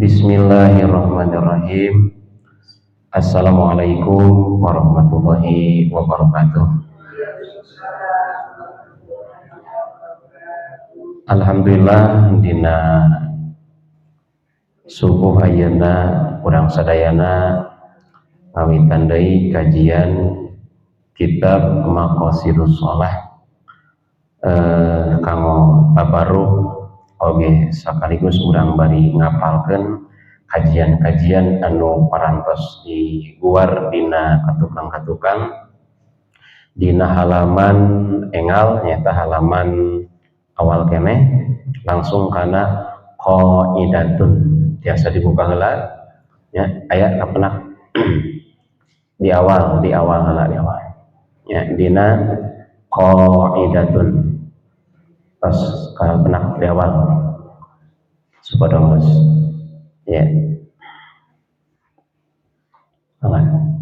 Bismillahirrahmanirrahim. Assalamualaikum warahmatullahi wabarakatuh. Alhamdulillah, dina subuh ayeuna urang sadayana ngawitan deui kajian kitab Maqasidus Shalah, kanggo tabaruk oge sekaligus urang bari ngapalkeun kajian-kajian anu parantos diguar dina katukang-katukang dina halaman engal, nyaeta halaman awal keneh, langsung kana qaidatun. Tiasa dibuka heula ya, aya kapenak di awal, di awal heula, di awal ya, dina qaidatun pas kapenak di awal supados ya. Aman.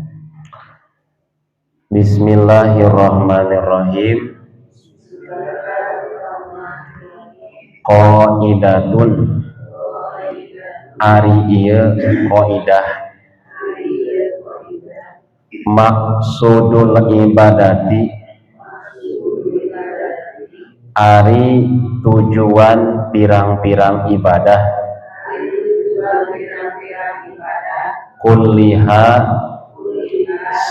Bismillahirrahmanirrahim. Qaidatun, ari ieu qaidah, maksudul ibadati, ari tujuan pirang-pirang ibadah, kulliha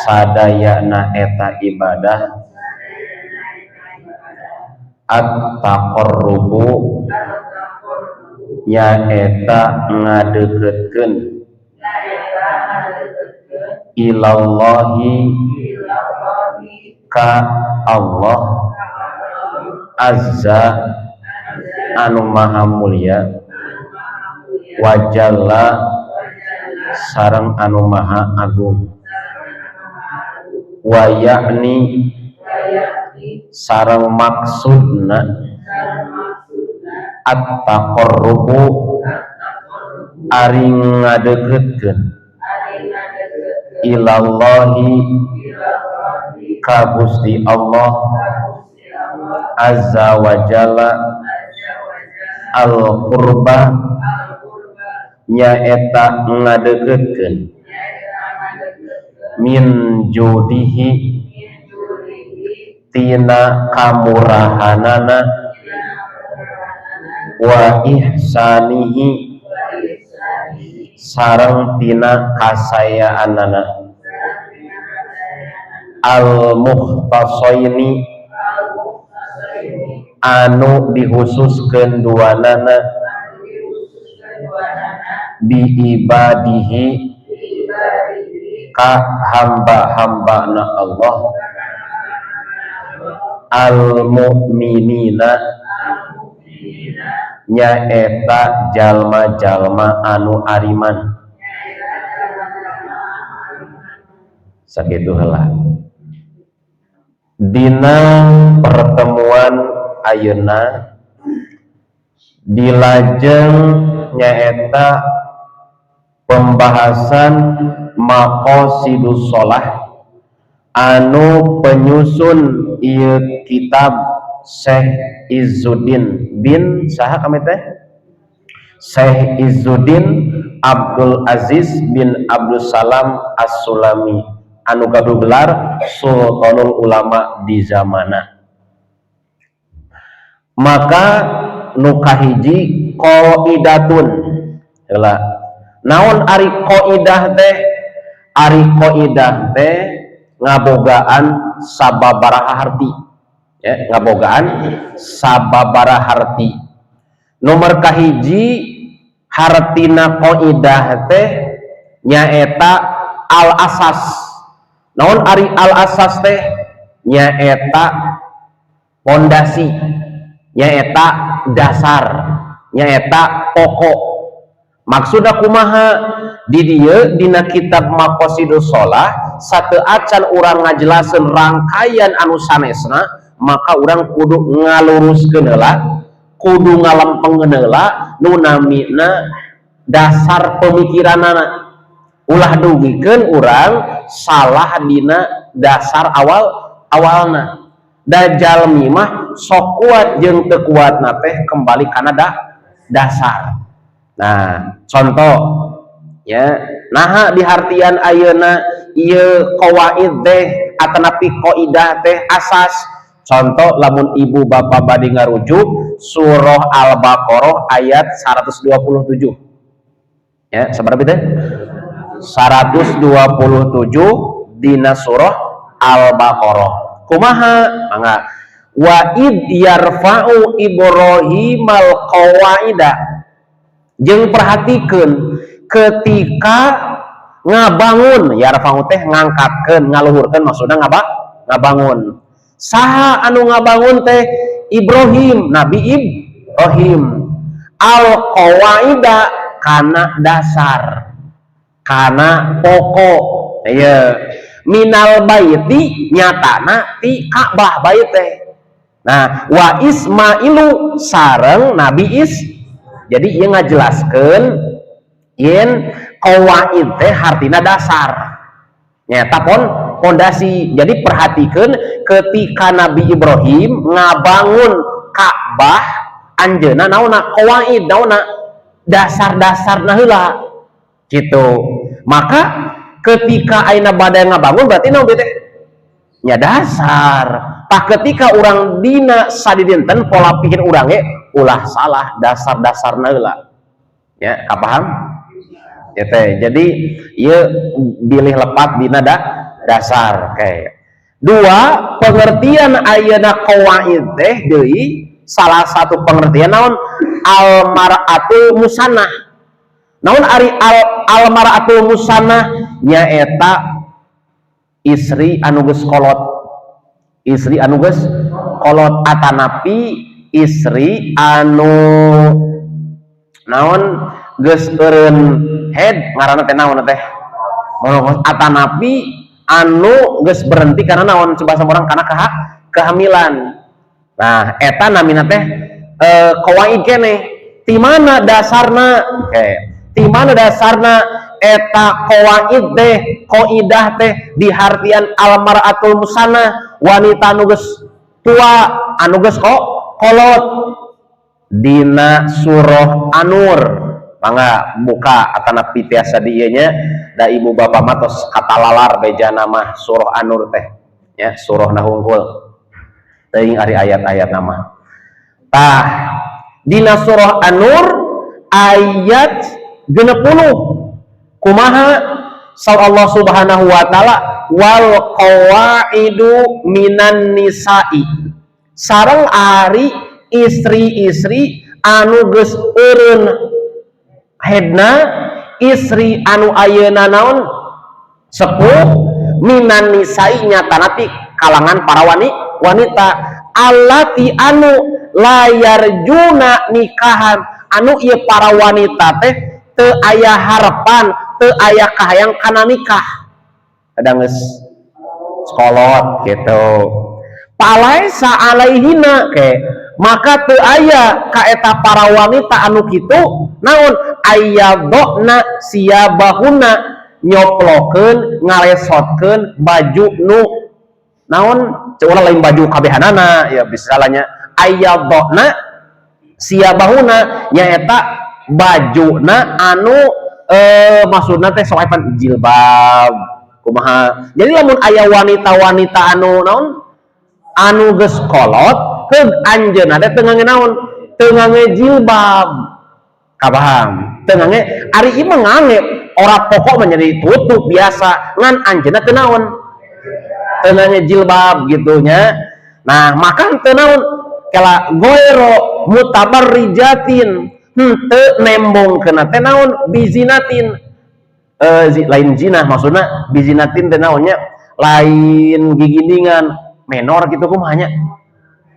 sadayana eta ibadah, at-taqarrubu nyaeta ngadeukeutkeun, ilallahi ka Allah azza anu maha mulia, wa jalla sareng anu maha agung, wa yakni sareng maksudna at-taqarrubu ari ngadeukeutkeun, ilallahi ka Gusti Allah azza wa jalla, al-qurba nyaeta ngadeukeutkeun, min judihi tina kamurahanana, wa ihsanihi sareng tina kasayaanana, al mukhtasaini anu dihususkeun duanana, bi ibadihi ka hamba-hambana Allah, al mu'minina nyaeta jalma-jalma anu ariman. Sakitu heula dina pertemuan ayeuna, dilajeng nyaeta pembahasan Maqasidus Shalah anu penyusun ieu kitab Syekh Izzuddin bin saha kami teh? Syekh Izzuddin Abdul Aziz bin Abdul Salam As-Sulami anu gaduh gelar Sultanul Ulama di zamana. Maka nu kahiji qaidatun heula. Naon ari qaidah teh? Ari qaidah teh ngabogaan sababaraha harti ya, ngabogaan sababaraha harti. Nomor kahiji hartina qaidah teh nyaeta al asas. Naon ari al asas teh? Nyaeta pondasi, nyaeta dasar, nyaeta pokok. Maksudna kumaha? Di dieu dina kitab Maqasidus Shalah sateu acan urang ngajelaseun rangkaian anu sanesna, maka urang kudu ngaluruskeun heula, kudu ngalempengkeun heula nu namina dasar pemikiranana. Ulah dugikeun urang salah dina dasar awal awalna. Da jalmi mah sok kuat jeung teu kuatna teh kembali kana dasar. Nah, contoh ya, nah, dihartian ayeuna ieu qawaid teh atanapi kaidah teh asas. Contoh, lamun ibu bapak bade ngarujuk surah Al-Baqarah ayat 127 ya. Sabaraha teh? 127 dina surah Al-Baqarah. Kumaha? Mangga. Wa id yarfa'u Ibrahimal qawaida, jeung perhatikeun ketika ngabangun. Yarfa'u teh ngangkatkeun, ngaluhurkeun, maksudna ngabangun. Saha anu ngabangun teh? Ibrahim, Nabi Ibrahim. Al qawaida, kana dasar, kana pokok. Iya, minal baiti, nyatana ti Ka'bah, bait teh. Nah, wa Ismailu, sareng Nabi Is. Jadi ieu ngajelaskeun yen qawaid teh hartina dasar, nyata pondasi. Jadi perhatikan ketika Nabi Ibrahim ngabangun Ka'bah, anjeuna naonna? Qawaid. Naonna? Dasar-dasar heula gitu. Maka ketika ayeuna bade ngabangun, berarti naon teh nya? Dasar. Tah, ketika urang dina sadidinten, pola pikir urang ge ulah salah, dasar-dasarna heula ya. Kapaham ya teh? Jadi ieu bilih lepat dina dasar. Oke, dua pengertian ayeuna qawaid teh deui, salah satu pengertian naon? Al mar'atul musanah. Naon ari al mar'atul musanah? Nyaeta istri anu geus kolot, istri anu geus kolot atanapi istri anu naon, geus eureun haid, ngaranna teh naon teh, atanapi anu geus berhenti karena naon, coba sama orang, karena kehamilan. Nah, eta namina teh qawaid keneh. Ti mana dasarna? Oke, ti mana dasarna eta qawaid teh, qaidah teh dihartian almar'atul musanah, wanita anu geus tua, anu geus kok kolot? Dina surah An-Nur, mangga buka atanapi tiasa di ieu nya, da ibu bapak mah tos katalalar bejana mah surah An-Nur teh ya, surah hungkul teuing ari ayat-ayat nama. Tah, dina surah An-Nur ayat 60 kumaha? Saur Allah Subhanahu wa taala, wal qawaidu minan nisa'i, sareng ari istri-istri anu geus eureun haidna, istri anu ayeuna naon, sepuh, minan nisa'i, nyatana ti kalangan para wanita, allati, anu, la yarjuna nikahan, anu ieu para wanita teh teu aya harapan, teu aya kahayang kana nikah, kadang geus kolot gitu. Falaisa alaihina ke, maka teu aya ka eta para wanita anu kitu naon? Ayyadha'na tsiyabahunna, nyoplokeun, ngaresotkeun baju nu naon, cek urang lain baju kabehanana ya, bisa salahnya. Ayyadha'na tsiyabahunna, nyaeta bajuna anu maksudna teh soepan jilbab kumaha. Jadi lamun aya wanita-wanita anu naon, anu geus kolot, heug anjeunna teh teu ngangge naon, teu ngangge jilbab, kapaham? Teu ngangge. Ari ieu mah ngangge ora pokok menjadi tutup biasa, ngan anjeunna teu naon, teu ngangge jilbab gitu nya. Nah, maka teu naon, kala ghaira mutabarrijatin, henteu nembongkeun teh naon, bizinatin, lain zina, maksudna bizinatin teh naonnya, lain gigindingan menor gitu, kumaha nya?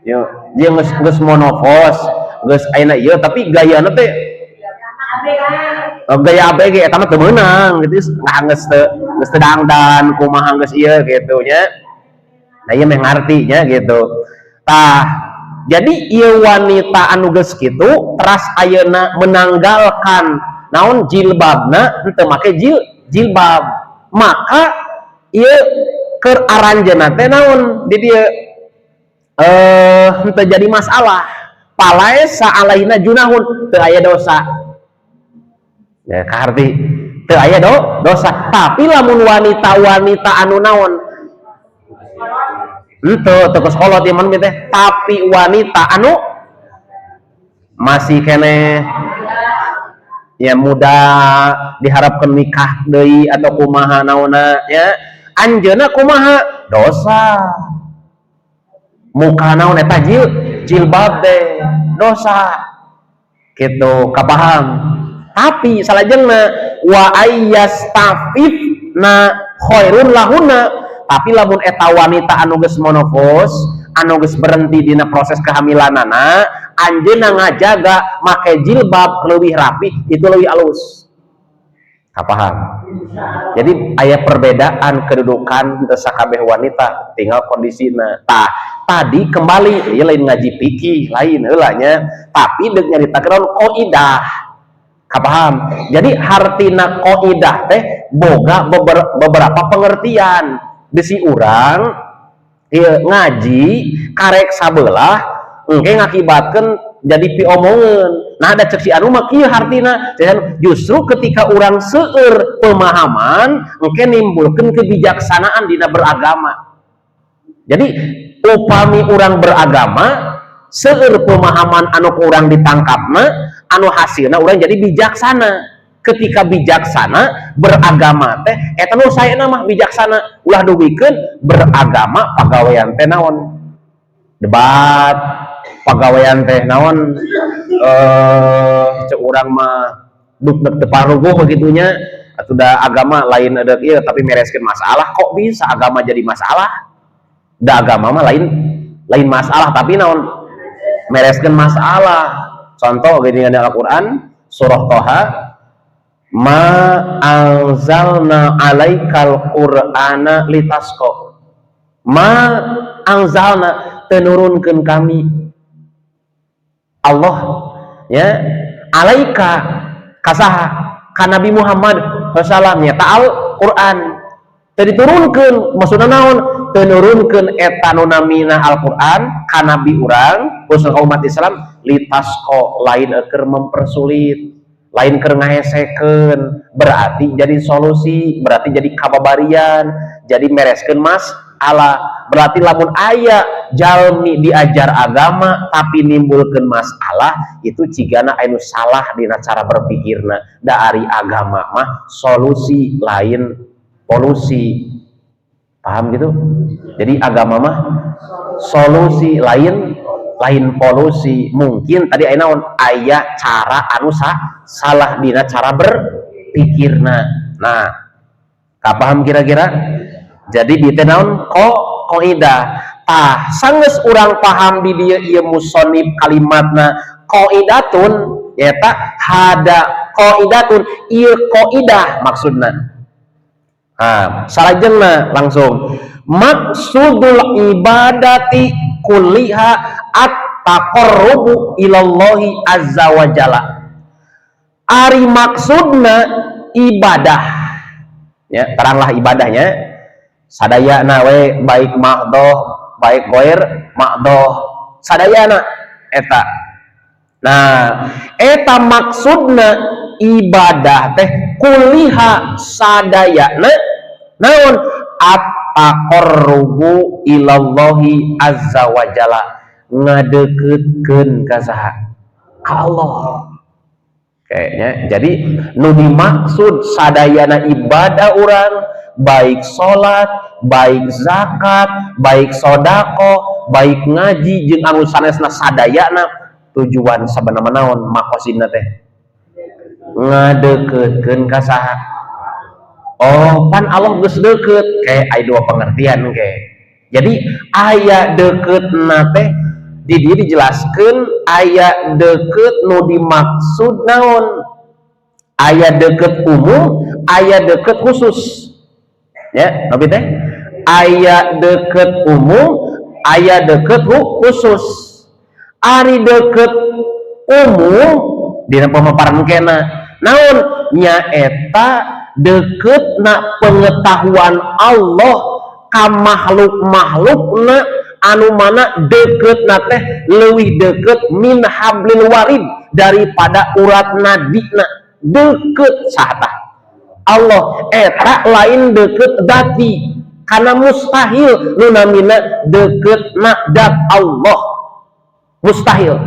Yo, dia geus geus menopause, geus ayeuna ieu, tapi gayana teh gaya ABG, eta mah teu meunang gitu. Nah, geus teu dangdan kumaha, geus ieu gitu nya. Nah, ieu meh ngarti nya gitu. Tah, jadi ieu wanita anu geus kitu teras ayeuna menanggalkan naon, jilbabna, henteu make jilbab, maka ieu keur aranjeunna teh naon di dieu, henteu jadi masalah. Falaisa alaihina junahun, teu aya dosa. Ya, kaharti teu aya dosa. Tapi lamun wanita-wanita anu naon? Henteu, teu geus kolot ieu mah teh, tapi wanita anu masih keneh ya muda, diharapkan nikah deui atau kumaha naonna ya, anjeunna kumaha? Dosa muka naon eta jilbab teh, dosa gitu, kapaham? Tapi salajengna wa ayyastafifna khairun lahuna. Tapi lamun eta wanita anu geus menopause, anu geus berhenti dina proses kehamilanana, anjeunna ngajaga make jilbab leuwih rapi, itu leuwih alus, kapaham? Jadi aya perbedaan kedudukan teu sakabeh wanita, tinggal kondisina. Tah, tadi kembali ieu lain ngaji fikih, lain heula nya, tapi deuk nyaritakeun kaidah, kapaham? Jadi hartina kaidah teh boga beberapa pengertian. Bisi urang ieu ngaji karek sabelah, engke ngakibatkeun jadi piomongeun. Nah, ada cek si anu mah kieu hartina. Justru ketika urang seueur pemahaman, engke nimbulkeun kebijaksanaan dina beragama. Jadi upami urang beragama seueur pemahaman anu ku urang ditangkapna, anu hasilna urang jadi bijaksana. Ketika bijaksana beragama teh, eta nu saena mah bijaksana. Ulah dugikeun beragama pagawean teh naon? Debat. Pagawean teh naon? Cek urang mah duk dek teu paruguh begitunya atuh. Da agama lain ada ieu, tapi mereskeun masalah. Kok bisa agama jadi masalah? Da agama mah lain lain masalah, tapi naon? Mereskeun masalah. Contoh gini, ada Al-Qur'an surah Toha, ma anzalna alaikal qur'ana litasqa. Ma anzalna, teu nurunkeun kami Allah ya, alaika kasaha? Ka Nabi Muhammad sallam ya ta'al Quran teu diturunkeun. Maksudna naon? Teu nurunkeun eta nu namina Al-Qur'an ka nabi urang, khusus umat Islam, litasqa, lain keur mempersulit, lain keur ngahesekeun, berarti jadi solusi, berarti jadi kababarian, jadi mereskeun masalah. Berarti lamun aya jalmi diajar agama tapi nimbulkeun masalah, itu cigana anu salah dina cara berpikirna. Da ari agama mah solusi, lain polusi, paham gitu? Jadi agama mah solusi, lain lain polusi. Mungkin tadi aya naon, aya cara anu salah dina cara berpikirna. Nah, kapaham kira-kira? Jadi di teh naon? Ko kaidah. Tah, sanggeus urang paham di dieu ieu musonif kalimatna qaidatun, nyaeta hada qaidatun, ieu kaidah maksudna. Nah, salajengna langsung maksudul ibadati kulliha at-taqarrubu ilallahi azza wa jalla. Ari maksudna ibadah ya, teranglah ibadahnya sadayana we, baik mahdoh baik goir mahdoh, sadayana eta. Nah, eta maksudna ibadah teh kulliha sadayana naon? At-taqarrubu ilallahi azza wa jalla, ngadeketkeun ka saha? Ka Allah kayaknya. Jadi nu dimaksud sadayana ibadah urang, baik salat, baik zakat, baik sodako, baik ngaji jeung anu sanesna, sadayana tujuan sabenerna naon makosidna teh? Ngadeketkeun ka saha? Oh, pan Allah geus deket. Kayak aya dua pengertian kayak. Jadi aya deketna teh di dieu dijelaskeun, aya deket nu dimaksud naon? Aya deket umum, aya deket khusus ya. Tapi teh aya deket umum, aya deket khusus. Ari deket umum dina pemaparan kena naon? Nyaeta deket na pengetahuan Allah ka makhluk-makhlukna, anu mana deket na teh leuwih deket min hablil warid, daripada urat nadina. Deket saha? Allah. Eta lain deket dati, karena mustahil nu namina deket dat Allah, mustahil.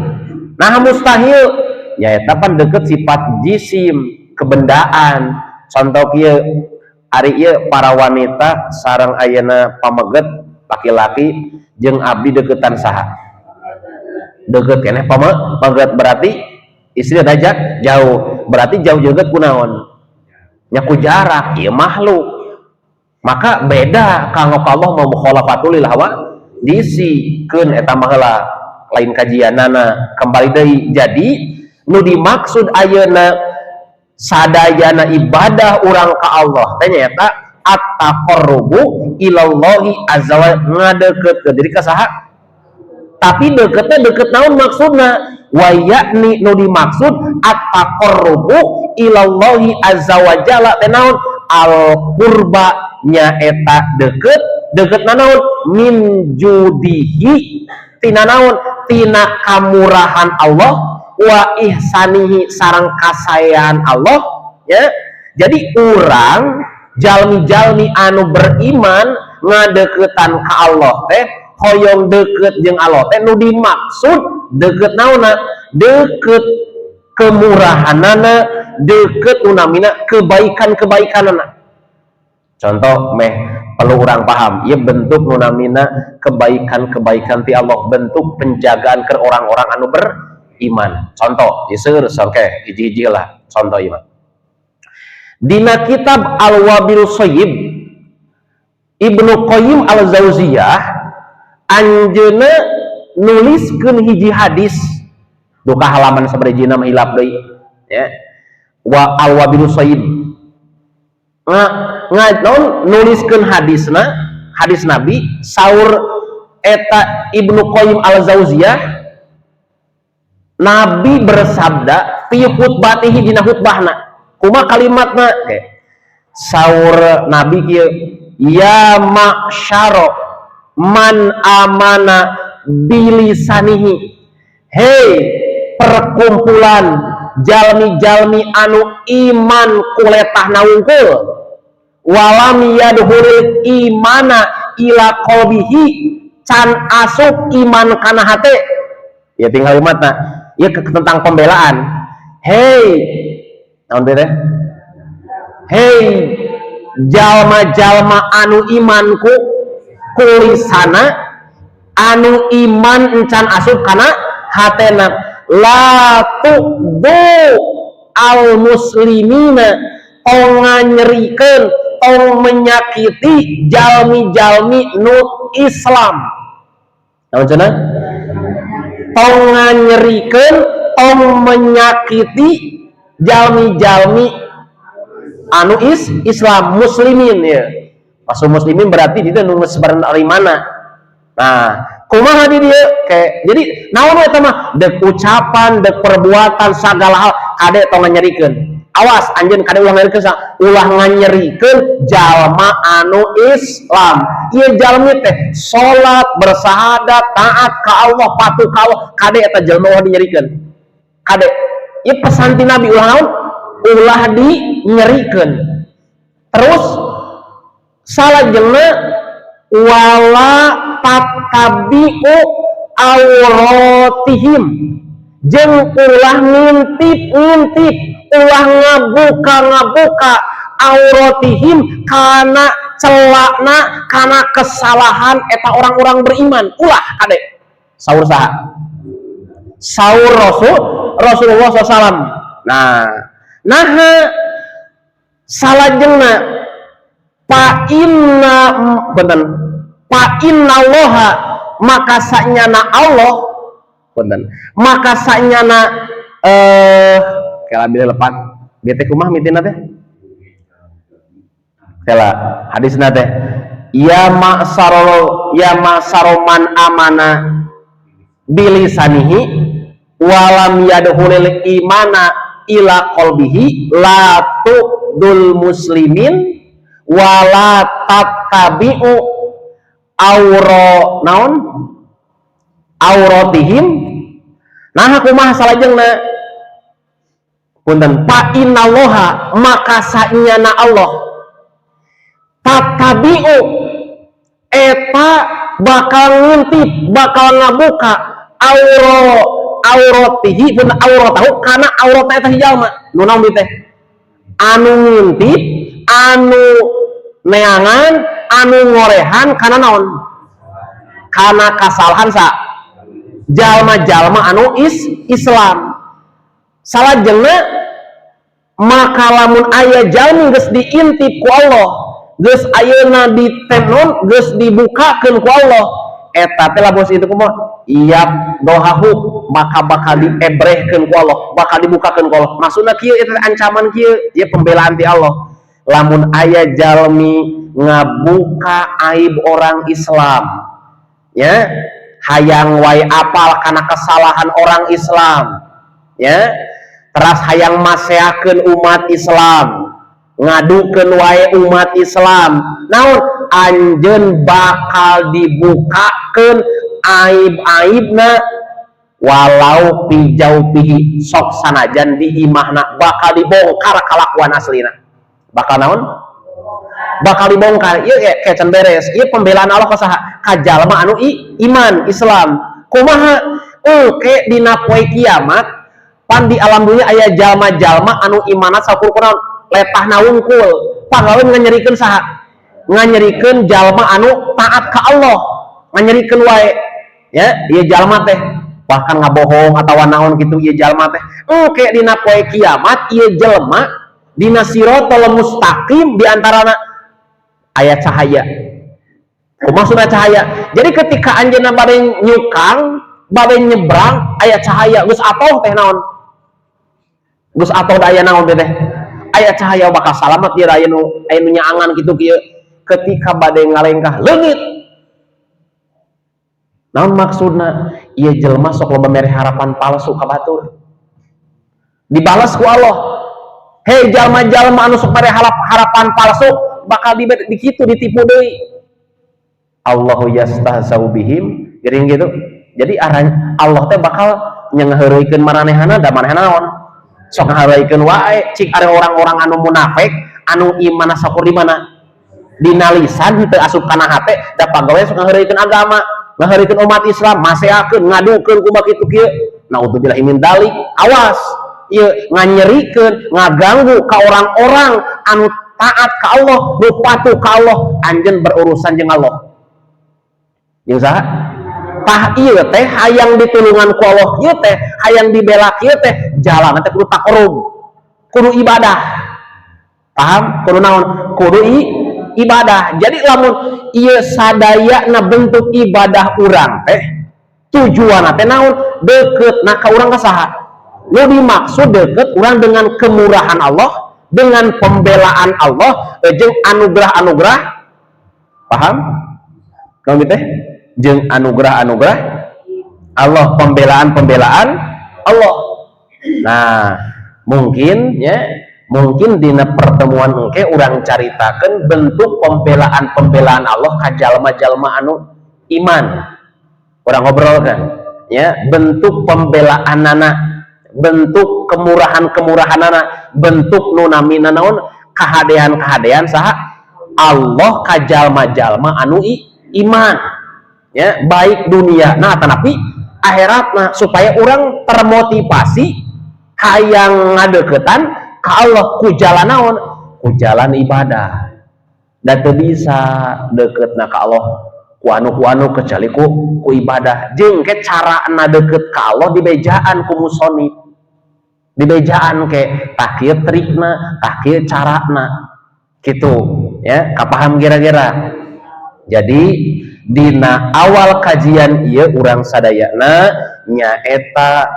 Nah, mustahil ya, eta pan deket sifat jisim, kebendaan. Contoh kieu, ari ieu para wanita sareng ayeuna pameget laki-laki jeung abdi, deketan saha? Deket keneh pameget, berarti istri derajat jauh, berarti jauh deket kunaon nya? Ku jarak. Ieu makhluk, maka beda. Kanggo Allah mau mukhalafatul lil hawadisi keun, eta mah heula lain kajianana. Kembali deui, jadi nu dimaksud ayeuna sadayana ibadah urang ka Allah teh nyaeta at-taqarrubu ilallahi azza wa, ngadeukeutkeun diri ka saha? Tapi deketnya deket naon maksudna? Wa yakni nu dimaksud at-taqarrubu ilallahi azza wa jalla teh naon? Al qurba, nyaeta deket. Deket naon? Min judihi, tina naon? Tina kamurahan Allah, wa ihsanihi, sareng kasaean Allah ya. Jadi urang jalmi-jalmi anu beriman ngadeketan ka Allah teh, hoyong deket jeung Allah teh, nu dimaksud deket naonna? Deket kemurahanana, deket nu namina kebaikan-kebaikanana. Contoh meh perlu urang paham ya, bentuk nu namina kebaikan-kebaikan ti Allah, bentuk penjagaan ke orang-orang anu beriman. Contoh diseur oke, hiji-hiji lah contoh iman. Dina kitab Al-Wabil Shayyib, Ibnu Qayyim Al-Jauziyah anjeuna nuliskeun hiji hadis duka halaman sabaraha mah hilap deui ya. Wa Al-Wabil Shayyib nga, nga naon, nuliskeun hadisna, hadis Nabi. Saur eta Ibnu Qayyim Al-Jauziyah, Nabi bersabda fi khutbatihi, dina khutbahna. Kumaha kalimatna? Oke. Saur Nabi kieu, ya ma'syara man amana bilisanihi, hei perkumpulan jalmi-jalmi anu iman ku letahna wungkul, walam yadkhulil imana ila qalbihi, can asup iman kana hate ya. Tinggal kalimatna ya tentang pembelaan. Hei, naon teh? Hei jalma-jalma anu iman ku lisana, anu iman encan asup kana hatena, la tu'dzu al muslimina, tong nganyerikeun, tong menyakiti jalmi-jalmi nu Islam. Naon cenah? Tong nganyerikeun, tong menyakiti jalmi-jalmi anu Islam, muslimin ya. Masuk muslimin berarti dia nu geus dari mana. Nah, kumaha di dia kayak jadi naon eta mah, dek ucapan dek perbuatan, segala hal kade tong nganyerikeun. Awas anjeun, kade ulah nganyerikeun, ulah nganyerikeun jalma anu Islam. Ieu jalmi teh salat, bersahadat, taat ka Allah, patuh ka Allah. Kade eta jalma ulah dinyerikeun, kade. Ieu pesan ti Nabi, ulah naon? Ulah dinyerikeun. Terus salajengna, wala tattabi'u auratihim, jeung ulah ngintip-ngintip, ulah ngabuka-ngabuka auratihim, kana celana, kana kesalahan eta orang-orang beriman, ulah kade. Saur saha? Saur Rasulullah SAW. Nah, nah, salajengna, fa inna, punten, fa innallaha, maka sanyana Allah, punten, maka sanyana kela bila lepat bete kumaha mitina teh, kela hadisna teh, ya ma'saro, ya ma'saro man amana bilisanihi walam yadkhulil imana ila qalbihi, la tu'dzul muslimin wala tattabi'u auro naon, auratihim. Nah, kumaha salajengna? Punten, fa innallaha, maka sanyana Allah, tattabi'u, eta bakal ngintip, bakal ngabuka auratihi, pun auratahu, kana aurat eta si jalma. Nu naon teh? Anu ngintip, anu neangan, anu ngorehan kana naon? Kana kasalahan sa jalma-jalma anu Islam. Salajengna, maka lamun aya jalmi geus diintip ku Allah, geus ayeuna ditenon, geus dibukakeun ku Allah, eta teh lamun itu kumaha? Yafdahahu, maka bakal diebrehkeun ku Allah, bakal dibukakeun ku Allah. Maksudna kieu, eta ancaman kieu, ieu pembelaan ti Allah. Lamun aya jalmi ngabuka aib orang Islam, ya, hayang wae apal kana kesalahan orang Islam, ya, teras hayang maseakeun umat Islam, ngadukeun wae umat Islam, naon? Anjeun bakal dibukakeun aib-aibna walau fi jaufihi, sok sanajan di imahna bakal dibongkar kalakuan aslina. Bakal naon? Bakal dibongkar. Ieu kayak can beres. Ieu pembelaan Allah ka saha? Ka jalma anu iman Islam. Kumaha engke dina poe kiamat? Pan di alam dunia aya jalma-jalma anu imanat saukur kunaon? Letahna wungkul. Panglaun nganyerikeun saha? Nganyerikeun jalma anu taat ka Allah, nganyerikeun wae, ya. Ieu jalma teh bahkan ngabohong atau naon gitu. Ieu jalma teh engke dina poe kiamat, ieu jelema dina siratal mustaqim, di antarana aya cahaya. Maksudnya cahaya, jadi ketika anjeunna bade nyukang, bade nyebrang, aya cahaya. Geus atoh teh naon? Geus atoh da aya naon teh? Aya cahaya, bakal salamet dia. Aya nu nyaangan gitu kieu. Ketika bade ngalengkah, leungit. Naon maksudna? Ieu jelema sok loba mere harapan palsu ka batur. Dibalas ku Allah, hei jalma-jalma anu sok mere harapan palsu, bakal di kitu, ditipu deui. Allahu yastahzau bihim, geuring gitu. Jadi arah Allah teh bakal nyeungheureuykeun maranehana, da manehna naon? Sok ngahareuikeun wae. Cik are orang-orang anu munafik, anu imanna sakur di mana? Dina lisan, teu asup kana hate, da pagawe sok ngaheureuikeun agama, ngaheureuikeun umat Islam, maseakeun, ngadukeun kumaha kitu kieu. Naudzubillah min dalik. Awas, ieu nganyerikeun, ngaganggu ka orang-orang anu taat ka Allah, nu patuh ka Allah. Anjeun berurusan jeung Allah. Jeung saha? Tah, ieu teh hayang ditulungan ku Allah ieu teh, hayang dibela kieu teh, jalan teh kudu taqarrub, kudu ibadah. Paham? Kudu naon? Kudu ibadah. Jadi lamun ieu sadayana bentuk ibadah urang teh, tujuan teh naon? Deket. Nah, ka urang ka saha? Nu dimaksud deket urang dengan kemurahan Allah, dengan pembelaan Allah, jeung anugerah-anugerah. Paham? Naon teh? Jeung anugerah-anugerah Allah, pembelaan-pembelaan Allah. Nah, mungkin ya, mungkin dina pertemuan engke urang caritakeun bentuk pembelaan-pembelaan Allah ka jalma-jalma anu iman. Urang ngobrolkan ya, bentuk pembelaanana, bentuk kemurahan-kemurahanana, bentuk nu namina naon, kahadean-kahadean saha? Allah ka jalma-jalma anu iman, ya, baik dunia nah tetapi akhirat. Nah, supaya orang termotivasi hayang ngadeketan ka Allah ku jalan naon? Ku jalan ibadah. Dan teu bisa deketna ka Allah ku anu, ku anu, kecuali ku ibadah. Jeung ke cara na deket ka Allah dibejaan ku musonif, dibejaan ke tah kieu trikna, tah kieu carana gitu ya. Kapaham kira-kira? Jadi dina awal kajian ieu urang sadayana nyaeta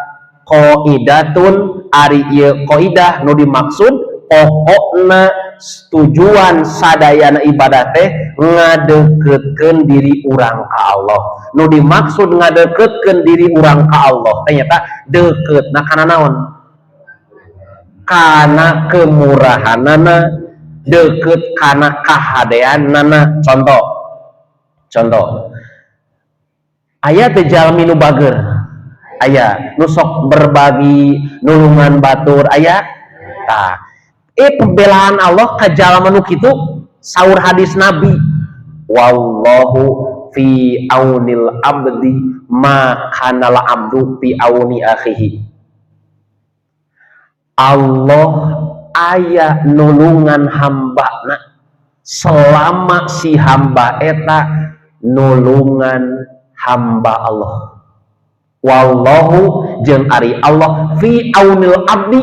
qaidatun. Ari ieu qaidah, nu dimaksud pokokna tujuan sadayana ibadah teh ngadeketkeun diri urang ka Allah. Nu dimaksud ngadeketkeun diri urang ka Allah teh nyaeta deketna kana naon? Kana kemurahanana, deket kana kahadeanana. Contoh, contoh, aya teh jalmi nu bager, aya nu sok berbagi, nulungan batur, aya. Tah, pembelaan Allah ka jalma nu kitu, saur hadis Nabi, "Wallahu fi aunil abdi ma kanal abdu fi auni akhihi." Allah aya nulungan hambana selama si hamba eta nulungan hamba Allah. Wallahu jeung ari Allah fi aunil abdi,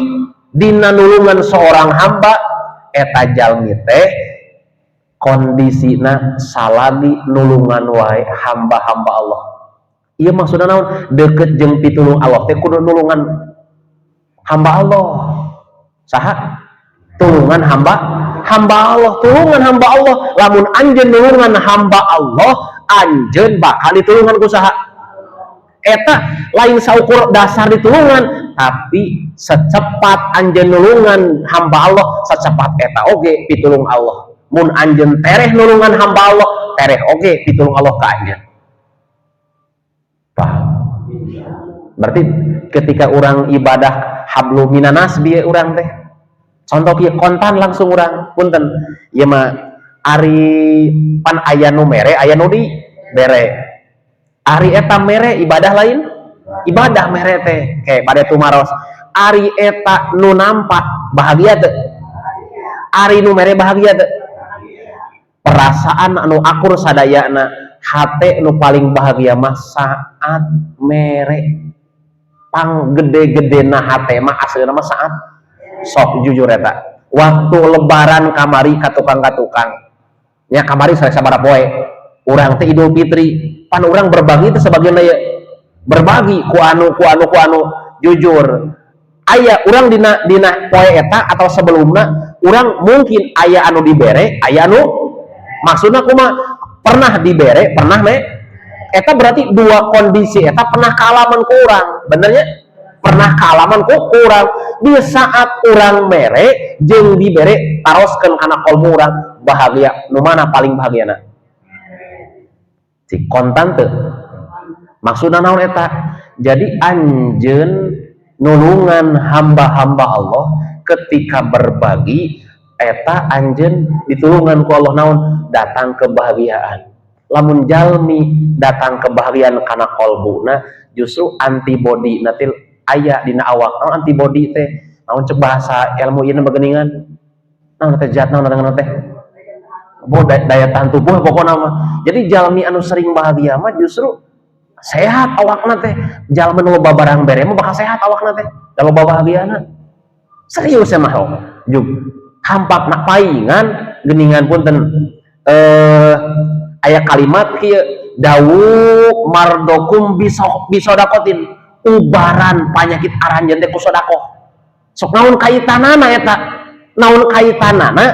dina nulungan seorang hamba, eta jalmi teh kondisina salagi nulungan wae hamba-hamba Allah. Iya, maksudnya naon? Deket jeung pitulung Allah teh kudu nulungan hamba Allah. Saha? Tulungan hamba hamba Allah, tulungan hamba Allah. Lamun anjeun nulungan hamba Allah, anjeun bakal ditulungan ku saha? Eta lain saukur dasar ditulungan, tapi secepat anjeun nulungan hamba Allah, secepat eta oge pitulung Allah. Mun anjeun tereh nulungan hamba Allah, tereh oge pitulung Allah ka anjeun. Paham? Berarti ketika orang ibadah hablum minannas bieu urang teh, contoh kieu, kontan langsung urang, punten ieu mah, ari pan aya nu mere, aya nu di bere. Ari eta mere ibadah lain? Ibadah mere teh. Kayak pada tumaros, ari eta nu nampak bahagia teu? Ari nu mere bahagia teu? Perasaan anu akur sadayana, hate nu paling bahagia mah saat mere. Pang gede-gede na hate mah aslina mah saat, sok jujur, eta waktu Lebaran kamari ka tukang-katukang nya, kamari saya sabaraha poe urang teh Idul Fitri, pan urang berbagi itu sebagian ya, berbagi ku anu, ku anu, ku anu. Jujur, aya urang dina dina poe eta atau sebelumna, urang mungkin aya anu dibere, aya anu, maksudna kuma, pernah dibere, pernah me eta. Berarti dua kondisi eta pernah kaalaman ku urang, benernya? Pernah kaalaman ku urang. Di saat urang mere jeung dibere, taroskeun kana kolbu urang, bahagia nu mana? Paling bahagiana si kontan teu? Maksudna naon eta? Jadi anjeun nulungan hamba-hamba Allah ketika berbagi, eta anjeun ditulungan ku Allah. Naon? Datang kebahagiaan. Lamun jalmi datang kebahagiaan kana kolbuna, justru antibody nanti aya dina awak. Naon antibody teh? Naon cek bahasa ilmu ieu begeningan? Naon teh zat naon teh? Bo, daya tahan tubuh pokoknya mah. Jadi jalmi anu sering bahagia mah justru sehat awakna teh. Jalmi nu loba barang bere mah bakal sehat awakna teh, da loba bahagiana. Serius ya mah juk hampak nak paingan geningan. Punten, aya kalimat kieu, "Dawu mardokum bisodaqotin," ubaran penyakit aranjeun teh ku sodakoh. Sok, naon kaitanana eta? Naon kaitanana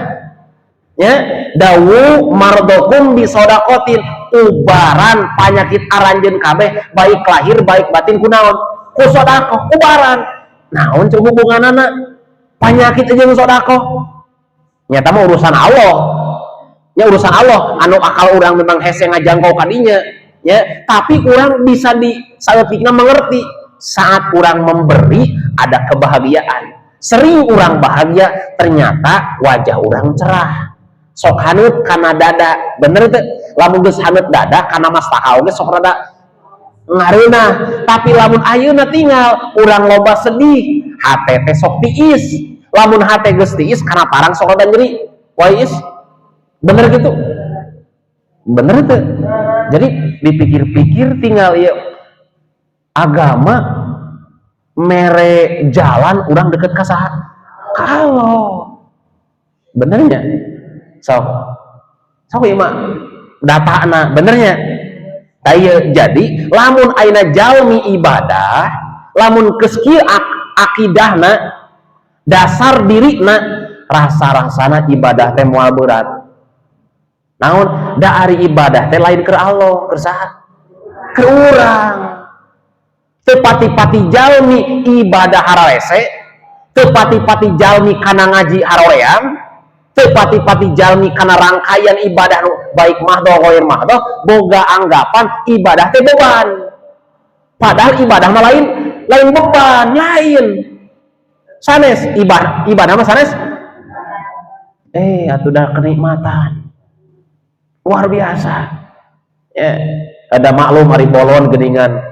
ya? "Dawu mardokum bisodaqotin," ubaran penyakit aranjeun kabeh, baik lahir baik batin, ku naon? Ku sodakoh. Ubaran naon cek hubunganana penyakit jeung sodakoh? Nyata mah urusan Allah ya, urusan Allah anu akal orang memang hese ngajangkau kadinya ya. Tapi orang bisa di saeutikna mengerti, saat orang memberi ada kebahagiaan, sering orang bahagia, ternyata wajah orang cerah, sok haneut kana dada, bener teu? Lamun geus haneut dada, kana mastaka oge sok rada ngareunah. Tapi lamun ayeuna tinggal urang loba sedih, hate teh sok tiis. Lamun hate geus tiis, kana parang sok rada nyeri wae. Bener gitu? Bener itu? Jadi dipikir-pikir tinggal ya, agama mere jalan urang deket ka saha? Kalau benernya so sok ieu mah datana benernya. Taya, jadi lamun aina jalmi ibadah, lamun geus kieu akidahna, dasar dirina, rasa-rasana ibadah teh moal berat. Naon da? Ari ibadah teh lain keur Allah, keur saha? Keur urang. Teu pati-pati jalmi ibadah hararese, teu pati-pati jalmi kana ngaji haroream, teu pati-pati jalmi kana rangkaian ibadah nu baik mahdoh ghair mahdoh boga anggapan ibadah teh beban. Padahal ibadah mah lain, lain beban, lain. Sanes ibadah, ibadah mah sanes. Atuh dah kenikmatan luar biasa ya. Ada maklum hari bolon geningan,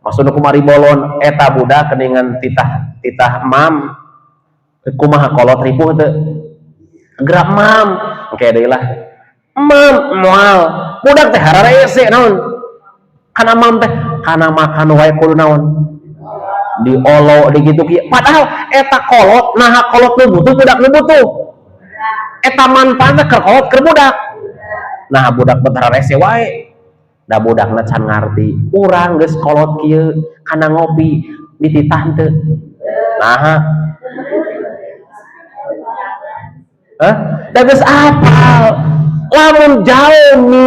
maksudnya kumari bolon eta budak geningan titah titah mam kumaha, kolot ripuh teu gerak mam oke deui lah mam moal budak teh hararese naon kana mam teh, kana makan wae kudu naon diolo digitu kieu. Padahal eta kolot, nah kolot nu butuh, budak nu butuh eta manfaatna keur kolot, keur budak. Nah, budak bentar rese wae da budakna can ngarti. Urang geus kolot kieu kana ngopi dititah teu? Nah, hah? Da geus apal. Lamun jalmi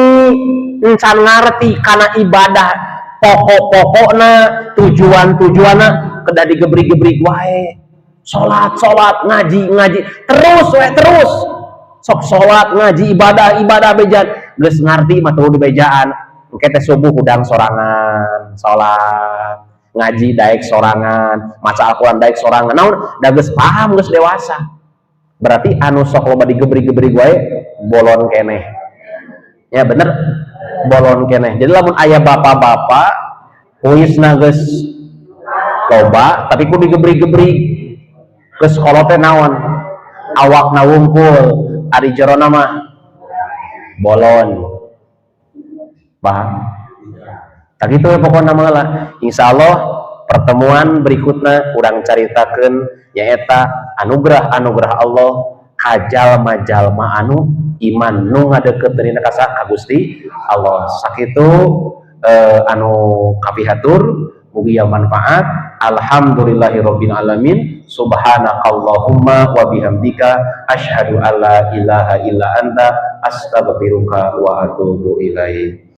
encan ngarti kana ibadah, pokok-pokokna, tujuan-tujuanna, kedah digebrig-gebrig wae. Salat, salat, ngaji, ngaji terus wae, terus sok salat, ngaji, ibadah, ibadah. Bejan geus ngarti mah teu dibejaan. Engke teh subuh hudang sorangan salat, ngaji daek sorangan, maca Al-Qur'an daek sorangan. Naon da geus paham, geus dewasa. Berarti anu sok loba digebrig-gebrig wae bolon keneh ya, bener, bolon keneh. Jadi lamun aya bapak-bapak huisna geus loba tapi ku digebrig-gebrig, geus kolot teh naon, awakna wungkul, ari jerona mah bolon. Paham tak? Itu ya pokoknya mah lah. Insyaallah pertemuan berikutnya urang caritakeun nyaeta anugerah-anugerah Allah ka jalma-jalma anu iman, nu ngadeukeuteun ka ka Gusti Allah. Sakitu anu kapihatur, mugi manfaat. Alhamdulillahirabbil alamin. Subhanakallahumma wa bihamdika, asyhadu alla ilaha illa anta, astaghfiruka wa atubu ilaik.